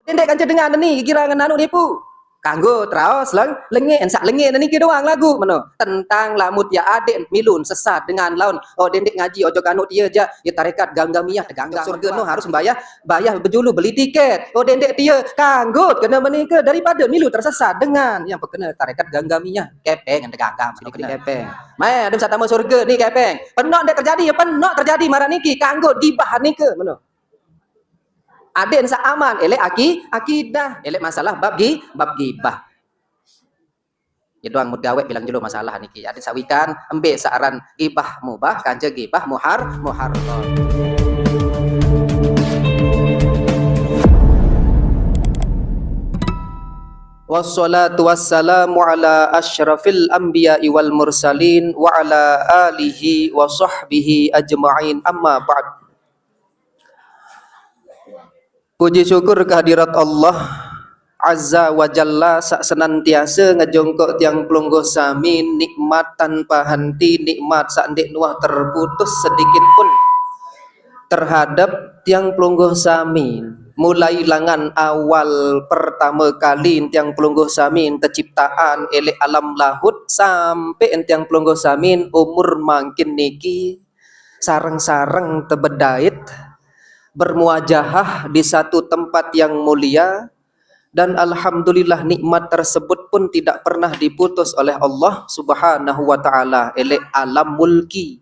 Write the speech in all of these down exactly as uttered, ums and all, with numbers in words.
Dendeq kance dengan ni kira ngen anu nipu. Kanggo teraos leng-, lenge, ensak lenge niki doang lagu meno. Tentang lamun ye adeq milu sesat dengan laun. Oh, dendeq ngaji ojo kanut ye jaq, ye tarekat Gamgamiyah teganggam. Surge no harus bayah, bayah bejulu beli tiket. Oh, dendeq tie kanggo kene menike daripade milu tersesat dengan yang pekene tarekat Gamgamiyah. Kepeng teganggam, kepeng. Mai, adem saq tame surge ni kepeng. Penoq ndeq terjadi, ye penoq terjadi maraq niki, kanggo gibah nike meno. Adeqn saq aman, eleq aki-, akidah, eleq masalah bab gi-, bab gibah. Ye doang mut gaweq bilang jelo masalah niki. Adeqn saq wikan, embe saq aran gibah mubah, kance gibah muhar-, muharram. Wassalatu wassalamu ala asyrafil anbiya'i wal mursalin wa ala alihi wa sahbihi ajma'in, amma ba'd. Puji syukur kehadirat Allah Azza wa Jalla saq senantiase ngejongkok tiang pelungguh sami nikmat tanpa henti, nikmat saq ndeq nuah terputus sedikit pun terhadap tiang pelungguh sami. Mulai langan awal pertame kali tiang pelungguh sami teciptaan eleq alam lahut sampe tiang pelungguh sami umur mangkin niki sareng-sareng tebedait, bermuajahah di satu tempat yang mulia, dan alhamdulillah nikmat tersebut pun tidak pernah diputus oleh Allah Subhanahu wa Ta'ala, eleq alam mulki.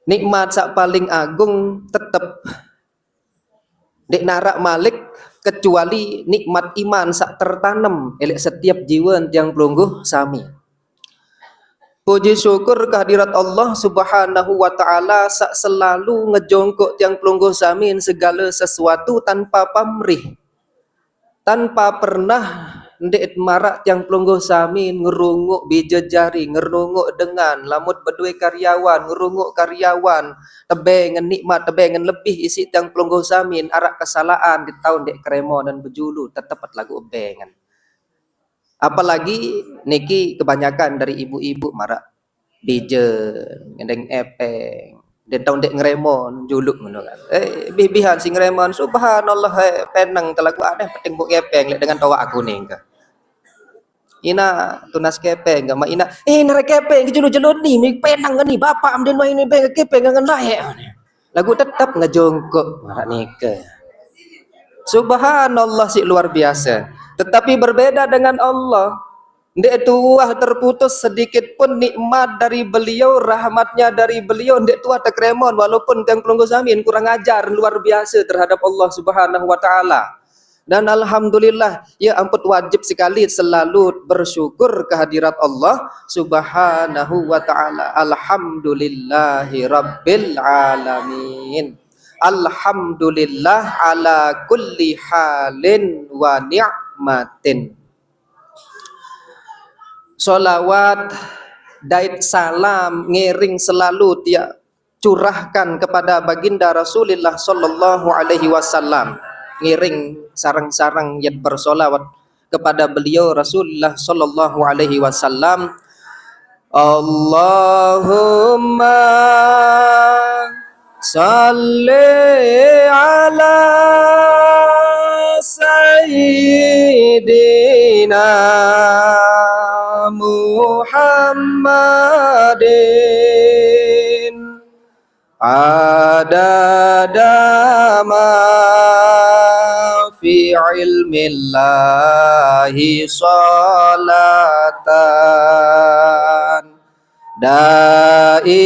Nikmat saq paling agung tetep ndeq naraq malik kecuali nikmat iman saq tertanem eleq setiap jiwa tiang pelungguh sami. Puji syukur kehadirat Allah Subhanahu wa Ta'ala saq selalu ngejongkok tiang pelungguh sami segale sesuatu tanpa pamrih. Tanpa pernah ndeq maraq tiang pelungguh sami ngerunguq bije jari, ngerunguq dengan, lamun bedowe karyawan, ngerunguq karyawan, tebengen nikmat, tebengen lebih isiq tiang pelungguh sami, araq kesalahan, ndeq tao ndeq keremonen bejulu, tetep laguq ebengen. Apalagi niki kebanyakan dari ibu-ibu maraq bijen, ngendeng epeng, ndeq tao ndeq ngeremon, juluq ngono kan. Eh, bih-bihan si ngeremon, subhanallah, eh, peneng telagu aneh, penting buk kepeng, leq dengan toaq aku ningke. Ina, tunas kepeng, gama ina, eh, nare kepeng, julu-julu ni, mi peneng ni, bapak amden wah ini beng kepeng ngendae. Lagu tetep ngejongkok, maraq nike. Subhanallah, si luar biasa. Tetapi berbeda dengan Allah. Ndeq tuah terputus sedikit pun nikmat dari Beliau, rahmatnya dari Beliau, ndeq tuah tekremon, walaupun tiang pelungguh sami kurang ajar luar biasa terhadap Allah Subhanahu wa Ta'ala. Dan alhamdulillah, ya ampun, wajib sekali selalu bersyukur kehadirat Allah Subhanahu wa Ta'ala. Alhamdulillahi rabbil alamin. Alhamdulillah ala kulli halin wa ni'matin. Sholawat dait salam ngiring selalu tiang curahkan kepada Baginda Rasulillah sallallahu alaihi wasallam. Ngiring sareng-sareng yet bersolawat kepada beliau Rasulullah sallallahu alaihi wasallam. Allahumma salli ala sayyidina Muhammadin adada ma fi ilmillahi salatan daimatan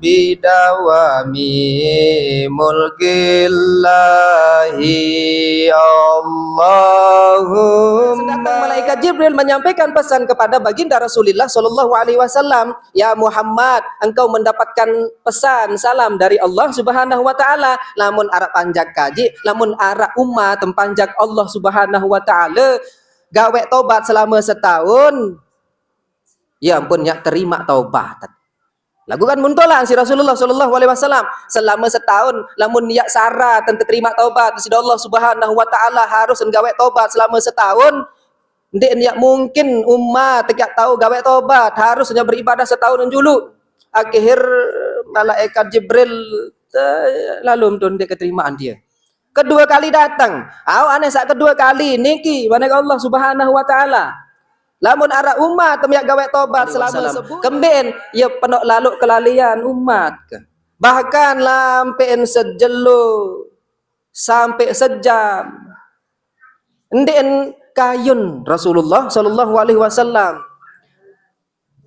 bidawami mulkillahi Allahumma. Datang malaikat Jibril menyampaikan pesan kepada Baginda Rasulullah sallallahu alaihi wasallam, "Ya Muhammad, engkau mendapatkan pesan salam dari Allah Subhanahu wa Ta'ala. Lamun araq panjak kaji, lamun araq umat tempanjak Allah Subhanahu wa Ta'ala, gaweq tobat selame setaun, ya ampun, nyak terimaq tobat." Laguq kan muntolan si Rasulullah sallallahu alaihi wasallam, selame setaun, lamun nyak syarat entu terimaq tobat side Allah Subhanahu wa Ta'ala, harus gaweq tobat selame setaun. Ndeq nyak mungkin umat nyak tao gaweq tobat, harus nyak beribadah setaun julu. Akhir malaikat Jibril te, lalu mdun ndeq keterimaan dia. Kedue kali dateng. Au aneh saq kedue kali niki, manik Allah Subhanahu wa Ta'ala. Lamun araq umat tem yaq gaweq tobat selame sebulan, kembeqn ie penoq laloq kelalian umat ke. Bahkan lampeqn sejelo sampe sejam. Ndeqn kayun Rasulullah sallallahu alaihi wasallam.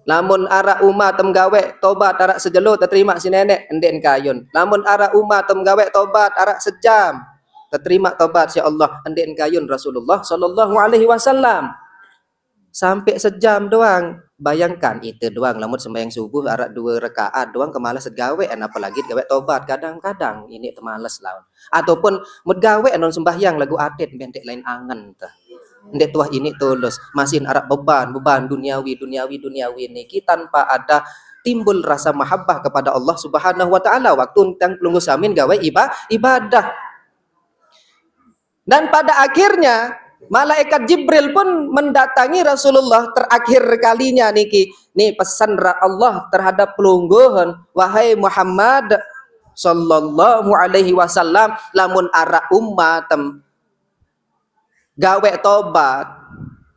Lamun araq umat tem gaweq tobat araq sejelo teterimaq siq Neneq, ndeqn kayun. Lamun araq umat tem gaweq tobat araq sejam teterimaq tobat siq Allah, ndeqn kayun Rasulullah sallallahu alaihi wasallam. Sampe sejam doang. Bayangkan, ite doang lamun sembahyang subuh araq due rekaat doang kemales gaweq, apalagi gaweq tobat. Kadang-kadang iniq temales laun. Ataupun mut gaweq non sembahyang laguq atet mbe ndeq lain angen te. Ndeq tuah iniq tulus, masih araq beban, beban duniawi, duniawi, duniawi niki tanpa ada timbul rasa mahabbah kepada Allah Subhanahu wa Ta'ala waktu tiang pelungguh samin gaweq iba-, ibadah. Dan pada akhirnya, malaikat Jibril pun mendatangi Rasulullah terakhir kalinya niki. Ni pesan ra-, Allah terhadap pelungguhn, "Wahai Muhammad sallallahu alaihi wasallam, lamun araq umat tem gaweq tobat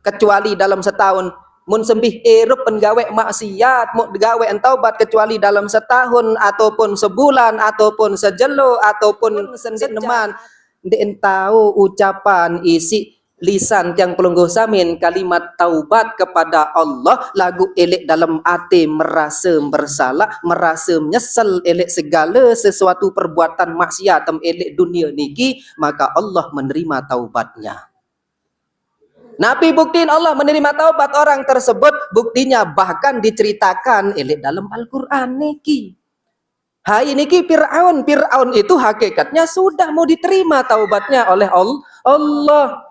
kecuali dalam setahun, mun sembih irup en gaweq maksiat, mun gaweq en tobat kecuali dalam setahun, ataupun sebulan, ataupun sejelo, ataupun sendeqneman, ndeqn tao ucapan isiq lisan tiang pelungguh samin kalimat taubat kepada Allah, laguq eleq dalem ate merase bersalah, merase menyesel eleq segale sesuatu perbuatan maksiat tem eleq dunie niki, maka Allah menerima taubatnya." Napi buktin Allah menerima taubat orang tersebut? Buktinya bahkan diceritakan eleq dalem Al-Qur'an niki. Hai niki Firaun, Firaun itu hakikatnya sudah mau diterima taubatnya oleh Al-, Allah.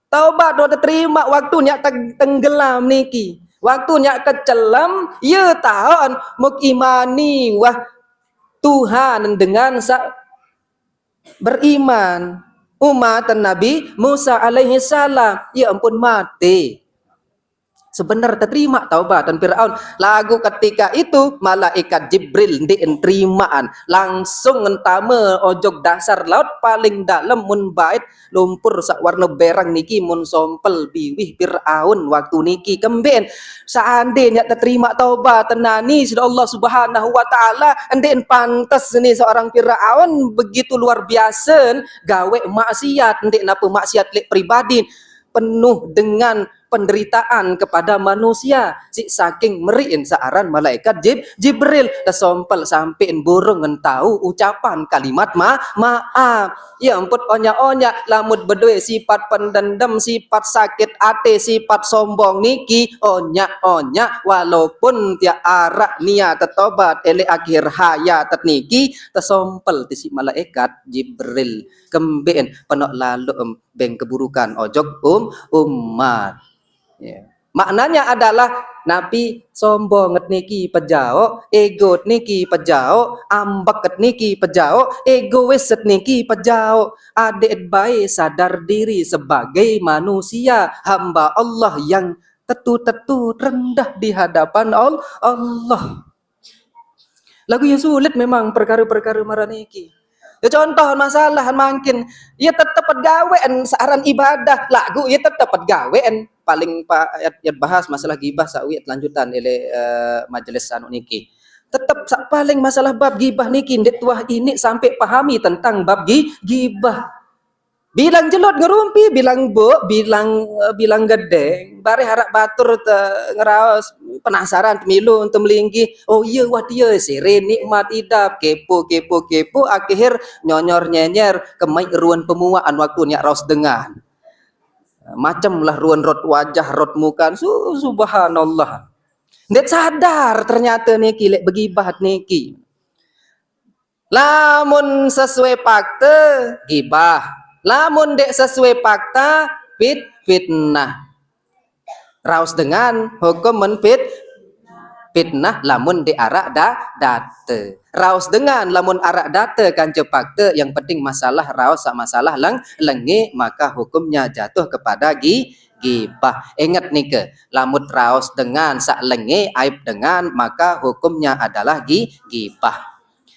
Taubat wah teterimaq waktu nyaq teg-, tenggelam niki. Waktu nyaq kecelem, ie taoqn muk imani wah Tuhan dengan saq beriman. Umat Nabi Musa alaihi salam, ie ampun mate. Sebener teterimaq taubatn Firaun. Laguq ketika itu, malaikat Jibril ndeqn terimaan. Langsung ngentame ojok dasar laut paling dalem mun bait lumpur saq warne bereng niki mun sompel biwih Firaun waktu niki. Kembeqn? Seandainya teterimaq taubatn nani siq Allah Subhanahu wa Ta'ala, ndeqn pantes ni seorang Firaun begitu luar biase gaweq maksiat, ndeq nape maksiat leq pribadi, penuh dengan penderitaan kepada manusia. Siq saking meriqn saq aran malaikat Jib-, Jibril, tesompel sampeqn burung ngentau ucapan kalimat ma-, maaf. Ie ampun onyaq-onyaq, lamun bedoe sipat pendendem, sipat sakit ate, sipat sombong niki, onyaq-onyaq, walaupun tiaq araq niat tetobat eleq akhir hayat niki, tesompel tisiq malaikat Jibril. Kembeqn? Penoq laloq em beng keburukan ojok um-, umat. Ya. Maknanya adalah napi sombong et niki pejaoq, ego et niki pejaoq, ambek et niki pejaoq, egois et niki pejaoq. Adeq et bae sadar diri sebagai manusia, hamba Allah yang tetu-tetu rendah di hadapan Al-, Allah. Laguq ie sulit memang perkare-perkare maraq niki. Ya contoh masalah mangkin, ie tetep et gaweqn saq aran ibadah, laguq ie tetep et gaweqn. Paling pa-, yat, yat bahas masalah gibah saq uiq lanjutan eleq, eh, majelis anu niki. Tetep saq paling masalah bab gibah niki ndeq tuah iniq sampe pahami tentang bab gi-, gibah. Bilang jelot ngerumpi, bilang buk, bilang, eh, bilang gedeng. Bareh araq batur te ngeraos, penasaran, temilu, temelinggih. Oh ie, wah tie, sire nikmat idap, kepo, kepo, kepo, akhir nyonyor nyenyer, kemaiq ruen pemuaqan waktu nyaq raos dengan. Macem lah ruen rot wajah, rot mukan. Su-, subhanallah. Ndeq sadar ternyate niki leq begibah niki. Lamun sesuai fakte, gibah. Lamun ndeq sesuai fakte, fit-, fitnah. Raos dengan, hukum men fit-, fitnah lamun ndeq araq da-, date. Raos dengan lamun araq date kance fakte, yang penting masalah raos saq masalah leng-, lenge, maka hukumnya jatuh kepada gi-, gibah. Inget nike, lamun raos dengan saq lenge, aib dengan, maka hukumnya adalah gi-, gibah.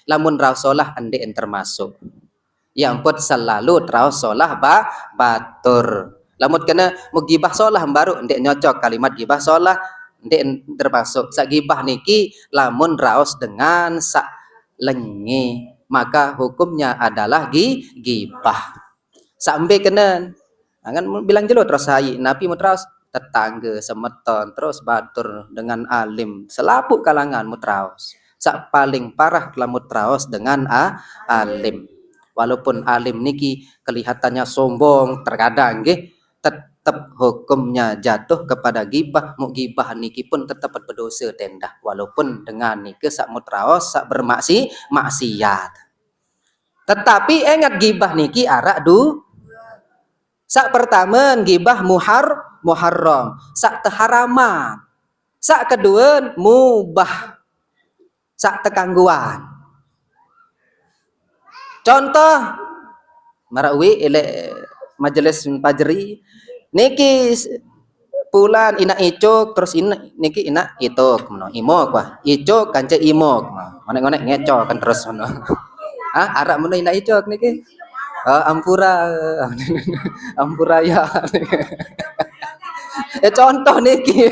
Lamun raos solah ndeq termasuk. Ya ampun, selalu raos solah ba-, batur. Lamun kene mau gibah solah baru ndeq nyocok kalimat gibah solah, ndeq termasuk. Saq gibah niki lamun raos dengan saq lenge, maka hukumnya adalah gi-, gibah. Sampai kenen. Angan bilang jelo terus sai, napi mau raos tetangga, semeton, terus batur dengan alim, selapuq kalangan mau raos. Saq paling parah lamun raos dengan a-, alim. Walaupun alim niki kelihatannya sombong terkadang nggih, tetep hukumnya jatuh kepada gibah. Mau gibah niki pun tetep berdosa tendah, walaupun dengan niki saq mau raos saq bermaksi-, maksiat. Tetapi ingat, gibah niki araq du-, saq pertame gibah muhar-, muharram, saq teharaman. Saq kedue mubah, saq tekangguan. Contoh, maraq uwi leq majelis pajeri, niki s-, pulan inaq icuk, terus in-, niki inaq ituk, meno, imuk, wah, icuk kance imuk, ngoneq-ngoneq ngecoq kan terus meno. Hah, araq meno inaq icuk niki? Oh, ampura. Ampura ya. Eh, contoh niki.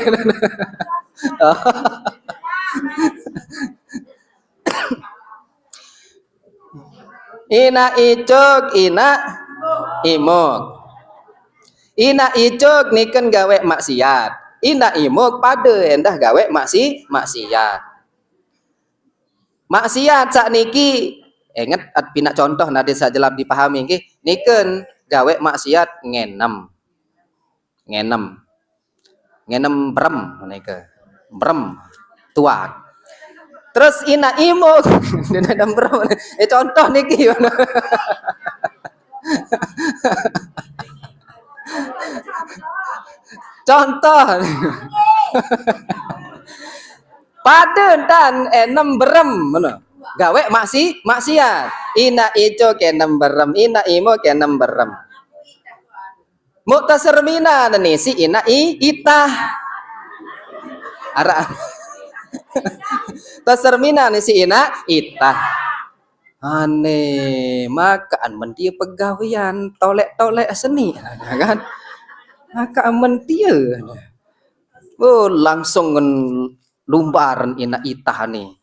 Inaq icuk, inaq imuk. Inaq icuk niken gaweq maksiat. Inaq imuk pade endah gaweq maksi-, maksiat. Maksiat saq niki, inget, at pinaq contoh nadin saq jelap dipahami nggih. Niken gaweq maksiat ngenem. Ngenem. Ngenem brem, nike. Brem. Tuak. Terus inaq imuk. Ngenem brem. Eh, contoh niki. Contoh. Pade entan enem berem, ngono. Gaweq maksi-, maksiat. Inaq icuk enem berem, inaq imuk enem berem. Muq teserminan isiq inaq i-, itah. Araq. Teserminan isiq inaq itah. Ane, makan mentie pegawean, toleq-toleq seni, kan? Makan mentie. Oh, langsung ngen lumbar inaq itah ni.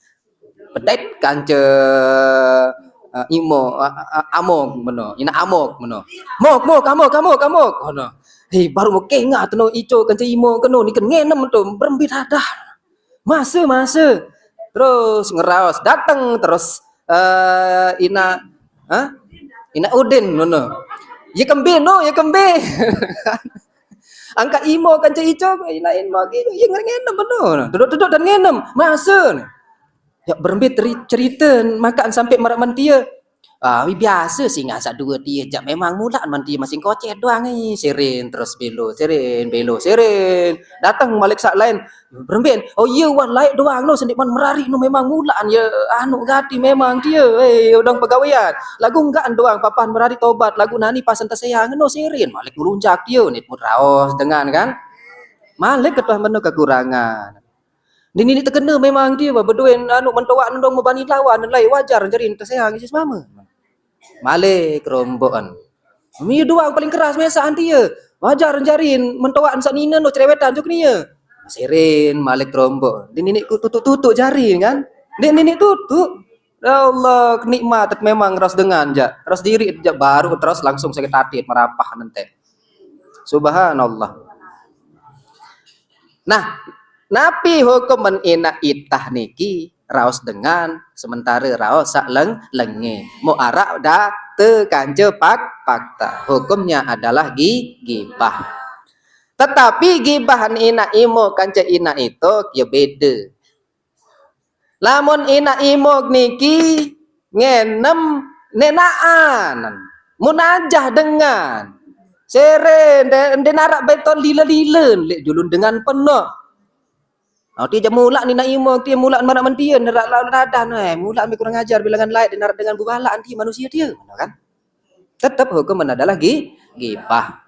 Pedet kance, eh, imo, eh, eh, amok meno, inaq amok meno. Mok, mok, amok, amok, amok. Ngono. Hei, baru mau kengat no ico kance imo keno ni ngenem to, berembe dadah. Mase, mase. Terus ngeraos, dateng terus, eh, inaq, hah? Inaq Udin ngono. Ye kembe no, ye kembe. Angkaq imo kance ico, lain magi, ye ngenem no. Duduk-duduk dan ngenem, mase. Ya berembe teri-, cerite, makan sampai maraq mentie. Ah, biase singah saq due tie jaq memang mulaqn mentie masing kocet doang, ih, sirin terus belo, sirin, belo, sirin. Dateng malik saq lain, berembe? Oh iye, wah, laeq doang no, sendeqman merariq no memang mulaqn ye anu gati memang tie, eh, udang pegawean. Laguq enggaqn doang papan merariq tobat, laguq nani pasen teseang no sirin, malik ngelunjak tie, nit mut raos dengan kan. Malik ketuah meno kekurangan. Nini tekene memang tie, wah, bedoen anu mentoaq nendong mebani lawan, laeq wajar jari teseang isi semame. Malik romboqan. Mie doang paling keras mesaqan tie. Wajar jarin mentoaq saq nine no cerewetan juk nie. Sirin malik romboq. Nini ku tutuk-tutuk jarin kan. Nini tutuk. Ya Allah, nikmat memang ras dengan jaq. Ras diriq jaq baru terus langsung sakit ati merapah nente. Subhanallah. Nah, napi hukumen inaq itah niki raos dengan sementare raos saq leng-, lenge? Muq araq date kance pak-, fakta. Hukumnya adalah gi-, gibah. Tetapi gibah inaq imuk kance inaq ituk ye bede. Lamun inaq imuk niki ngenem nenaqan, munajah dengan. Sere nde-, ndeq naraq beton lile-lilen leq julun dengan penoq. Ati jaq mulaq ni inaq imuk tie mulaq maraq mentie neraq laun dadah, eh, mulaq ambil kurang ajar bilangan laeq ndeq naraq dengan bubalaq anti manusie tie, ngono kan? Tetep hukumen adalah gi-, gibah.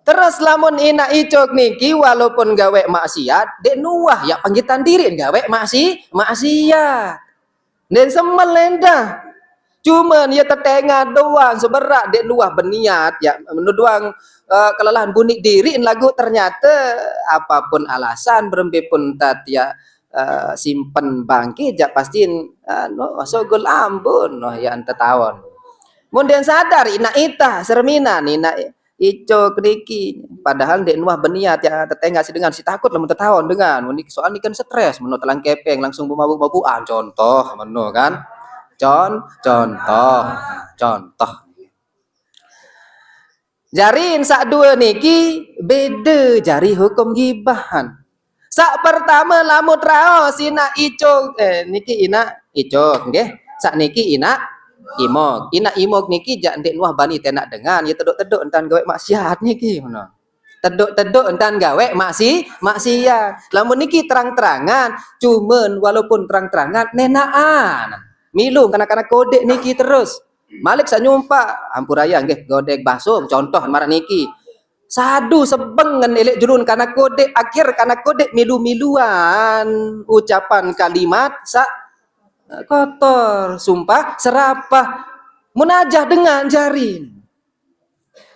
Terus lamun inaq icuk niki walaupun gaweq maksiat, ndeq nuah, ya panggitan diriq gaweq maksi-, maksiat. Ndeq semel endah. Cuman ye tetengah doang, seberaq ndeq nuah beniat, ya, menu doang, eh, kelelahan bunik diriq laguq ternyate apapun alasan, berembe pun tat, ya, eh, simpen bangke, jaq pastin, eh, no, sogel ambun, noh, ya, ente taon. Mun ndeqn sadar, inaq itah, serminan, inaq Icuk niki, padahal ndeq nuah beniat, ya, tetengah siq dengan, siq takut lamun tetaon dengan. Niki soal niki kan stres, meno telang kepeng langsung bemabuk-mabukan, contoh, meno kan. Con-, contoh, contoh. Jarin saq due niki bede jari hukum gibahan. Saq pertame, lamun raos inaq Icuk, eh, niki inaq Icuk, nggih. Saq niki inaq Imuk. Inaq Imuk niki jaq ndeq nuah bani tenaq dengan, ye teduk-teduk entan gaweq maksiat niki, meno. Teduk-teduk entan gaweq maksi-, maksiat. Lamun niki terang-terangan, cumen walaupun terang-terangan, nenaqan. Milu kanak-kanak kodeq niki terus. Malik saq nyumpaq, ampurayang nggih, godeg basong, contoh maraq niki. Sadu sebengen eleq julun kanak kodeq, akhir kanak kodeq milu-miluan ucapan kalimat saq, eh, kotor, sumpah serapah, munajah dengan jarin.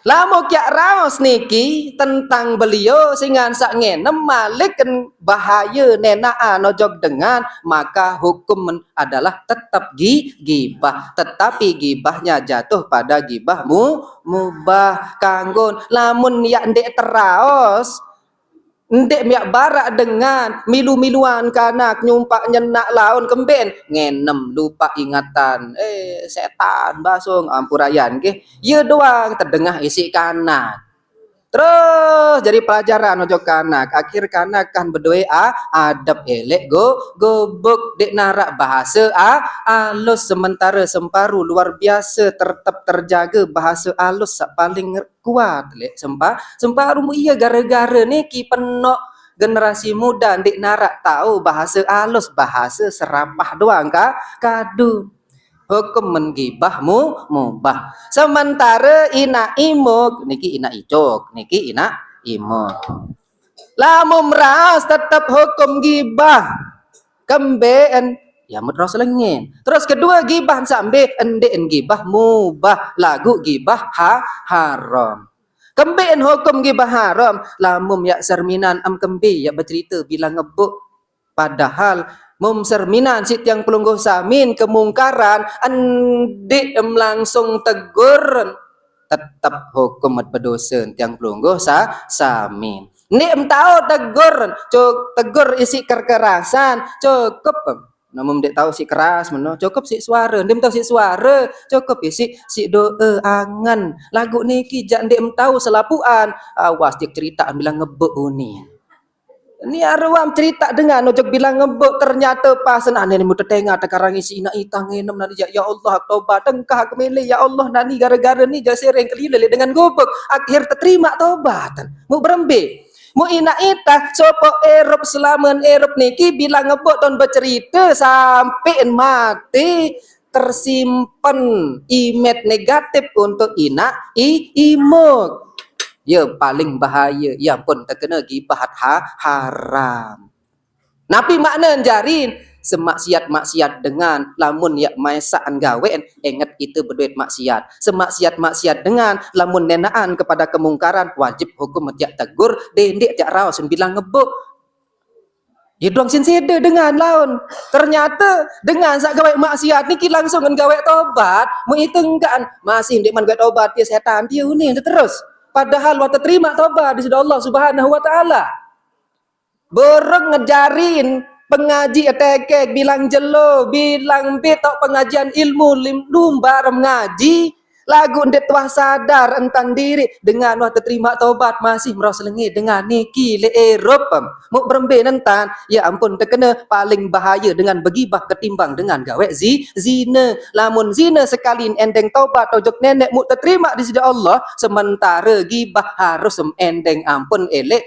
Lamun kiaq raos niki tentang beliau, singan saq ngenem maliken bahaye nenaqan ojok dengan, maka hukum adalah tetep gi-, gibah, tetapi gibahnya jatuh pada gibah mu-, mubah. Kanggon lamun yaq ndeq teraos, ndeq miaq baraq dengan, milu-miluan kanak nyumpaq nyenaq laun kemben, ngenem lupaq ingatan. Eh, setan basong, ampurayan nggih. Ye doang tedengah isiq kanak. Terus jari pelajaran ojok kanak. Akhir kanak kan bedoe a-, adep eleq go-, gobuk, ndeq naraq bahase a-, alus, sementare Semparu luar biase tertep terjage bahase alus saq paling kuat leq Sempa-, Semparu. Mu iye gare-gare niki penoq generasi muda ndeq naraq tao bahase alus, bahase serapah doang ka-, kadu. Hukum men gibah mu-, mubah. Sementare inaq Imuk, niki inaq Icuk, niki inaq Imuk. Lamun meraos tetep hukum gibah. Kembeqn, ya, mut raos lengen. Terus kedue, gibah saq mbe, ndeqn gibah mubah, laguq gibah ha-, haram. Kembeqn hukum gibah haram, lamun yaq serminan em kembe yaq becerite bilang ngebuk. Padahal mum serminan siq tiang pelungguh samin kemungkaran, ndeq em langsung tegur, tetep hukum et bedose tiang pelungguh sa-, samin. Ndeq em tao tegur, cu-, tegur isiq kekerasan, cukup. Namun ndeq tao siq keras meno, cukup siq suare, ndeq em tao siq suare, cukup isiq, siq doe angen. Laguq niki jaq ndeq em tao selapuqan, awas tiq cerite bilang ngebuk unin. Ni aruam cerite dengan ojok bilang ngebuk, ternyate pasen ane ni mutetengah tekarang isiq inaq itah ngenem nani, ya, ya Allah, tobat, engkah kemele, ya Allah, nani gare-gare ni jaq sereng kelile leq dengan gubuk. Akhir teterimaq tobat. Mu berembe? Mu inaq itah, sopoq irup selamen irup niki bilang ngebuk taun becerite sampeqn mate tersimpen imet negatif untuk inaq i-, Imuk. Ye paling bahaye, ye ampun tekene gibah ha-, haram. Napi maknen jarin? Semaksiat-maksiat dengan, lamun yaq maesaqn gaweqn, enget ite bedoe maksiat. Semaksiat-maksiat dengan, lamun nenaqan kepada kemungkaran, wajib hukum tiaq tegur, dendeq tiaq raos bilang ngebuk. Ye doang sin side dengan laun. Ternyate dengan saq gaweq maksiat niki langsung gaweq tobat, mu ite enggaqn, masih ndeqman gaweq tobat, ye setan, ye unin terus. Padahal wah teterimaq tobat di side Allah Subhanahu wa Ta'ala. Bereng ngejarin pengaji etekek, bilang jelo, bilang mbe taoq pengajian ilmu lim-, lumbar mengaji, laguq ndeq tuah sadar entan diriq, dengan wah teterimaq tobat, masih meraos lenge dengan niki leq irup. Muk berembe nentan, ya ampun, tekene paling bahaye dengan begibah ketimbang dengan gaweq zi-, zine. Lamun zine sekali endeng tobat ojok neneq muk teterimaq di side Allah, sementare gibah harus em endeng ampun eleq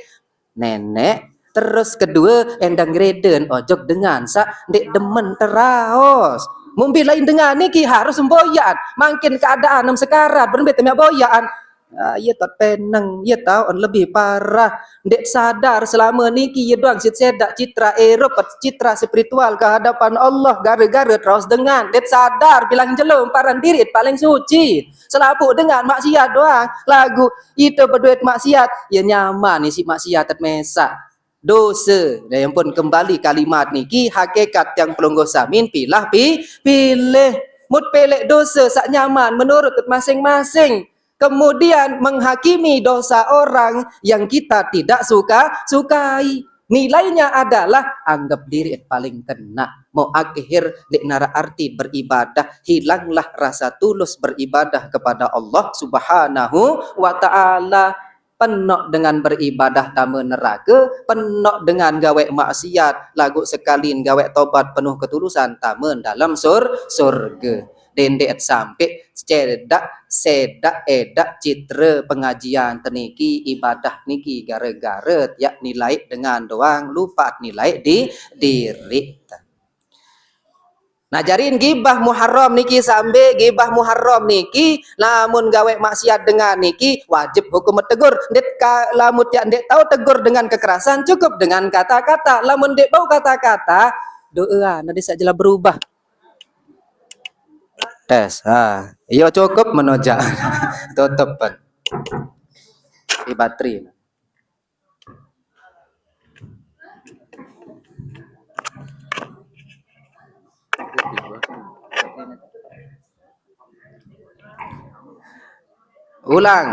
neneq. Terus kedue, endang reden ojok dengan saq ndeq demen teraos. Mumbe lain dengan niki harus mboyaqan. Mangkin keadaan nem sekarat, berembe temiaq boyaqan. Ah, iya tot peneng, iya tau en lebih parah. Ndeq sadar selame niki iya doang sit sedak citra eropa, citra spiritual ke hadapan Allah, gara-gara terus dengan. Ndeq sadar bilang jelo paran diri paling suci. Selapuq dengan maksiat doang. Laguq ite bedoe maksiat, ya nyaman isiq maksiat et mesaq. Dose. Nah, yang pun kembali kalimat niki, hakikat tiang pelungguh samin pilah pi-, pilih. Mut pilih dose saq nyaman menurut masing-masing. Kemudian menghakimi dosa orang yang kita tidak suka, sukai. Nilainya adalah anggap diri paling kena. Mau akhir ndeq naraq arti beribadah, hilanglah rasa tulus beribadah kepada Allah Subhanahu wa Ta'ala. Penoq dengan beribadah tame nerake, penoq dengan gaweq maksiat, laguq sekalian gaweq tobat penuh ketulusan tame dalem sur-, surge. Dendeq sampe cedak, sedak, edak citre pengajian teniki, ibadah niki, gare-gare tiaq nilai dengan doang, lupa nilai di diriq. Nah, jarin gibah muharram niki sambe gibah muharram niki, lamun gaweq maksiat dengan niki wajib hukum tegur. Ndeq ka-, lamun tiaq ndeq tau tegur dengan kekerasan, cukup dengan kata-kata. Lamun ndeq bau kata-kata, doean ade saq jelas berubah. Tes. Ha, iya cukup menojak. Tutup pen. Di bateri. Ulang.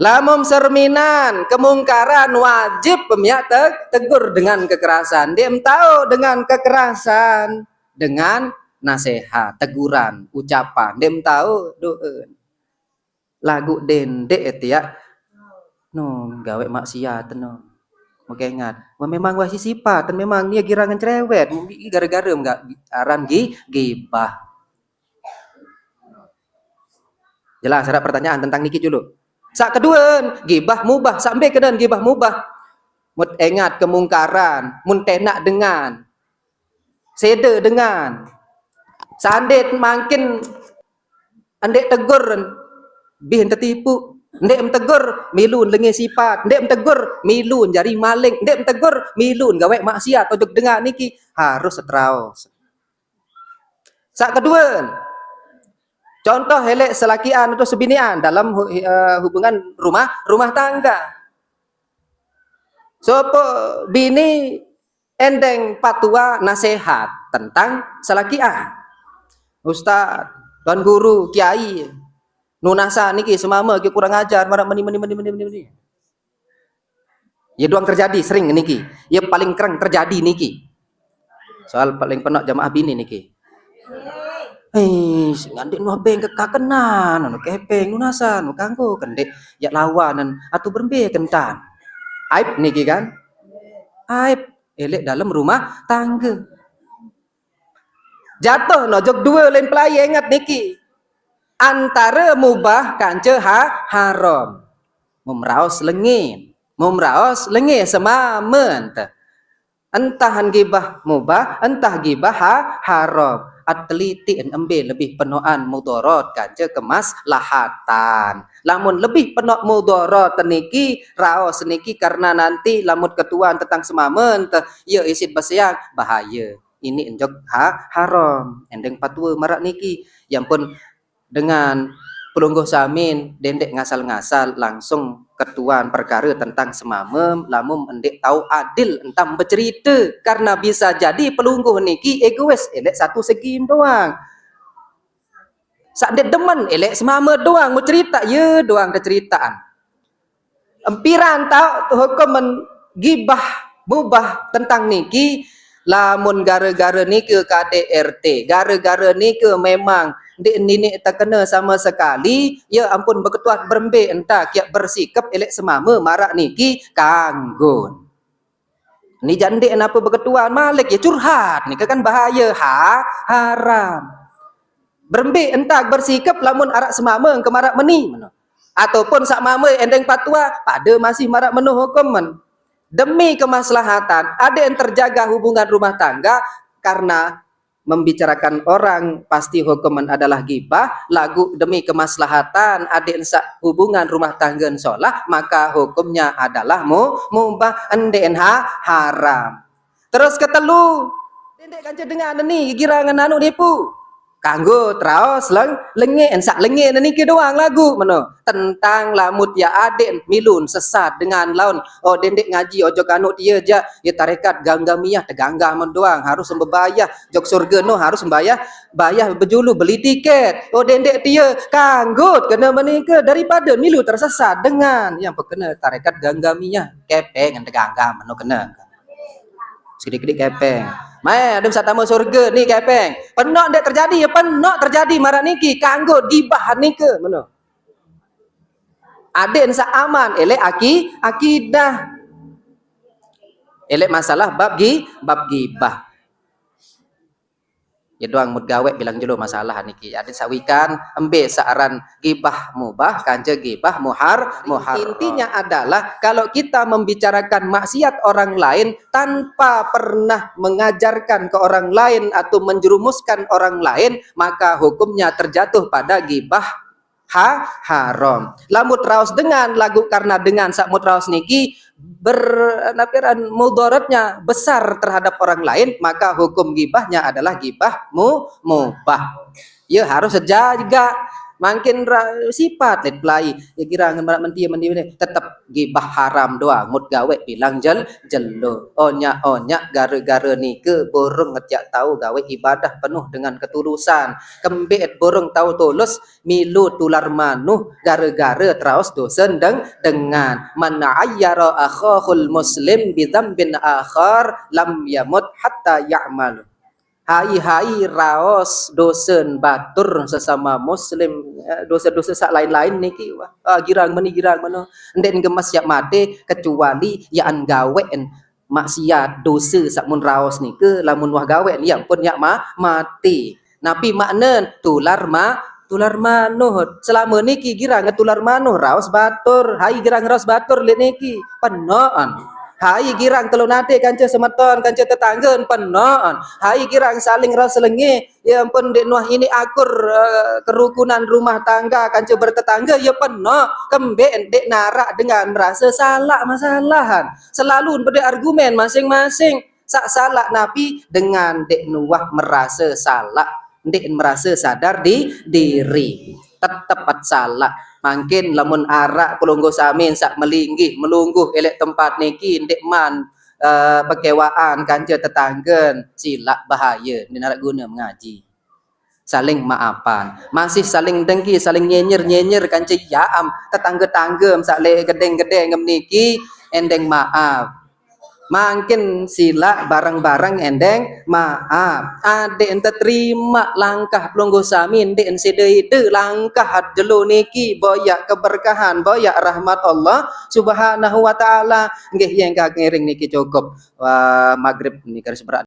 Lamun serminan kemungkaran wajib pemiaq te-, tegur dengan kekerasan. Ndeq tau dengan kekerasan, dengan nasehat, teguran, ucapan. Ndeq tau doe. Laguq dendeq ete yaq. No, gaweq maksiat no. Mengke ingat. Wah, memang wah sisipat, memang nie girangan cerewet. Mungkin gara-gara enggak aran gi-, gibah. Jelas, ada pertanyaan tentang niki dulu. Saq kedue, gibah mubah. Sampai kenen gibah mubah. Mut engat kemungkaran, mun tenak dengan. Sede dengan. Sandet mangkin ndeq tegur, bih tetipu. Ndeq tegur, milun lenge sipat. Ndeq tegur, milun jari maling. Ndeq tegur, milun gaweq maksiat. Ojok dengan niki harus setraos. Saq kedue, contoh eleq selakian atau sebinian dalam hu-, eh, hubungan rumah, rumah tangga. Sopoq bini endeng patua nasehat tentang selakian. Ustaz, Tuan Guru, Kiai, nunasan niki semame ki kurang ajar, maraq meni, meni, meni, meni, meni, meni. Ye doang terjadi sering niki. Ye paling kereng terjadi niki. Soal paling penoq jamaah bini niki. Eh, sing ngandeq nuah beng kekakenan, anu kepeng nunasan, nu kanggo kendeq yaq lawanan, atu berembe kentan. Aib niki kan? Aib eleq dalem rumah tangge. Jatuh no jok due lain pelai, inget niki. Antare mubah kance ha-, haram. Mumraos lenge. Mumraos lenge semame ente. Entah gibah mubah, entah gibah ha-, haram. Ateliti embe lebih penoqan mudarat kance kemaslahatan. Lamun lebih penoq mudarat niki, raos niki karena nanti lamun ketuan tetang semame ente, ye isit beseang, bahaye. Ini enjok ha-, haram. Endeng patue maraq niki. Ye ampun dengan pelungguh samin, dendeq ngasal-ngasal langsung ketuan perkare tentang semame, lamun ndeq tau adil entam becerite, karena bisa jadi pelungguh niki egois, eleq satu segi doang. Saq ndeq demen, eleq semame doang mau cerita, ye doang teceritaqan. Empiran tau hukumen gibah mubah tentang niki, lamun gare-gare nike K D R T, gare-gare nike memang ndeq niniq tekene sama sekali, ye ampun beketuan berembe ente kiaq bersikep eleq semame maraq niki kanggon. Ni jaq ndeq nape beketuan malik ye curhat, nike kan bahaye, ha-, haram. Berembe ente bersikep lamun araq semame engke maraq meni meno. Ataupun saq mame endeng patua, pade masih maraq meno hukumen. Demi kemaslahatan, adeq terjaga hubungan rumah tangga karena membicarakan orang pasti hukuman adalah gibah, lagu demi kemaslahatan adik ensak hubungan rumah tangga solah, maka hukumnya adalah mu, mubah, ende enha haram. Terus ketelu, dendek kanca dengan ni girang anu nipu. Kanggo teraos leng, lenge ensak lenge niki doang lagu meno. Tentang lamut ya adik milun sesat dengan laun. Oh dendek ngaji ojo kanuk dia ja ya tarekat ganggamiah teganggam doang harus bebayah jok surga no harus bayah bayah bejulu beli tiket. Oh dendek tia kanggut kena menika daripada milu tersesat dengan yang pekena tarekat ganggamiah kepeng teganggam meno kena. Sedikit kepeng. Mai ada satamu surga ni kepeng. Penok dek terjadi ya penok terjadi marak niki kanggut gibah nika meno. Adik ensak aman elek aki akidah. Elek masalah bab gi bab gibah. Ya doang mut gawek bilang jelo masalah niki. Adik sawikan embe saaran gibah mubah kanja gibah muhar muhar. Intinya adalah kalau kita membicarakan maksiat orang lain tanpa pernah mengajarkan ke orang lain atau menjerumuskan orang lain, maka hukumnya terjatuh pada gibah ha haram. Lamut raos dengan lagu karena dengan sak mut raos niki ber napiran mudaratnya besar terhadap orang lain, maka hukum gibahnya adalah gibah mu mubah. Ya harus sejaga. Makin ra, sifat let pelai ya kira ngan merak menti menti tetap gibah haram doang mut gawe bilang jel jelo onyak onyak gara-gara nike burung ngetiak tahu gawe ibadah penuh dengan ketulusan kembet burung tahu tulus milu tular manuh gara-gara teraos dosen deng dengan man ayyara akhahul muslim bidzambin akhar lam yamut hatta ya'malu. Hai hai raos dosen batur sesama muslim eh, dosa-dosa sak lain-lain niki wah ah, girang meni girang meno ndak gemas yak mate kecuali yak an gawen maksiat dosa sak mun raos nike lamun wah gawen yak pun yak ma mate. Napi makna tular ma tular manuh. Selama niki girang tular manuh raos batur. Hai girang raos batur lek niki. Penoan. Hai girang telun ate kanca semeton kanca tetangga penoan. Hai girang saling raos selenge. Ya ampun dek nuah ini akur uh, kerukunan rumah tangga kanca bertetangga ya peno kembek dek narak dengan merasa salah masalahan. Selalu beda argumen masing-masing. Sak salah napi dengan dek nuah merasa salah. Ndik merasa sadar di diri. Tetep at salah. Mangkin lamun arak pelungguh samin sak melinggih melungguh elek tempat niki ndik man uh, pekewaan kanca tetanggen silak bahaya ndik narak guna mengaji. Saling maafan. Masih saling dengki, saling nyenyir-nyenyir kanca yaam tetangga-tangga sak le gedeng-gedeng niki endeng maaf. Mangkin sila bareng-bareng endeng maaf. Adik ente terima langkah pelungguh sami ndik ensida ide langkah jelo niki boyak keberkahan, boyak rahmat Allah Subhanahu wa taala. Nggih yen ngiring niki cukup. Wah, maghrib niki harus berat